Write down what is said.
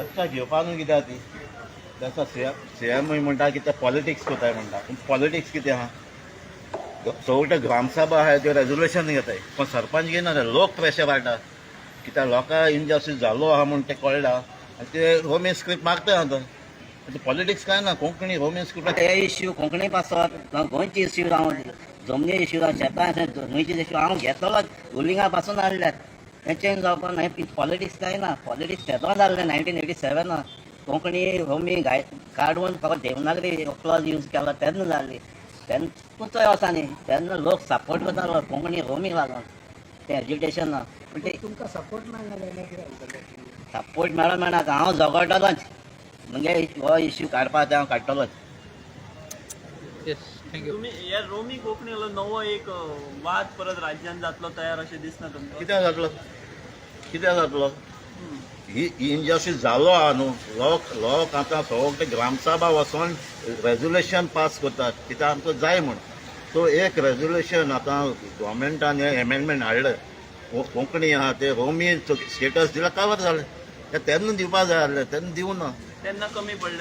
बसका घेवपा न्हू कित्याक ती तेसा सीएमूय म्हणटा की ते पॉलिटिक्स कोताय म्हणटा. पूण पॉलिटिक्स कितें आहा? सगळे ग्रामसभा आहा त्यो रेजोल्युशन घेताय, पण सरपंच घेयना रे. लोक प्रेशर हाडटा कित्याक लोकांक इनजस्टीस जाल्लो आहा म्हूण ते कळटा आनी ते रोमी स्क्रिप्ट मागता. आतां पॉलिटिक्स काय ना, कोंकणी रोमी स्क्रिप्ट. हे इश्यू कोंकणी पासत जावं गोंयची इश्यू जावं, जमनी इश्यू जावं, शेतां, खंयची इश्यू हांव घेतलोच. रुलिंगा पासून हाडल्यात, हें चेंज जावपाक ना. हें पॉलिटिक्स काय ना. पॉलिटिक्स तेदों जाल्लें 1987 कोंकणी रोमी गाय काडून फकत देवनागरी क्लॉज यूज केलो तेन्ना जाल्ली. तेन्ना तूं वचा न्ही, तेन्ना लोक सपोर्ट करतालो कोंकणी रोमी लागून तें एज्युकेशन. पूण ते तुमकां सपोर्ट मेळना जाल्यार कितें सांगतले? सपोर्ट मेळो मेळना, हांव झगडटलोच. म्हणजे हो इश्यू काडपा ते हांव काडटलोच. Yes, thank you. तुम्ही या रोमी कोंकणी नवो एक वाद परत राज्यान जातलो तयार अशें दिसना तुमकां? कित्याक जातलो? कित्याक जातलो? ही इनजस्टीस जालो आहा न्हू. लोक लोक आतां सगळे ग्रामसभा वचोन रेजोल्युशन पास करतात कित्याक आमकां जाय म्हूण. सो एक रेजोल्युशन आतां गव्हर्मेंटान हें एमेंडमेंट हाडलें, कोंकणी आहा ते रोमी स्टेटस दिला, कावर जालें. ते तेन्ना दिवपा जाय आसलें, तेन्ना दिवना. तेन्ना कमी पडले.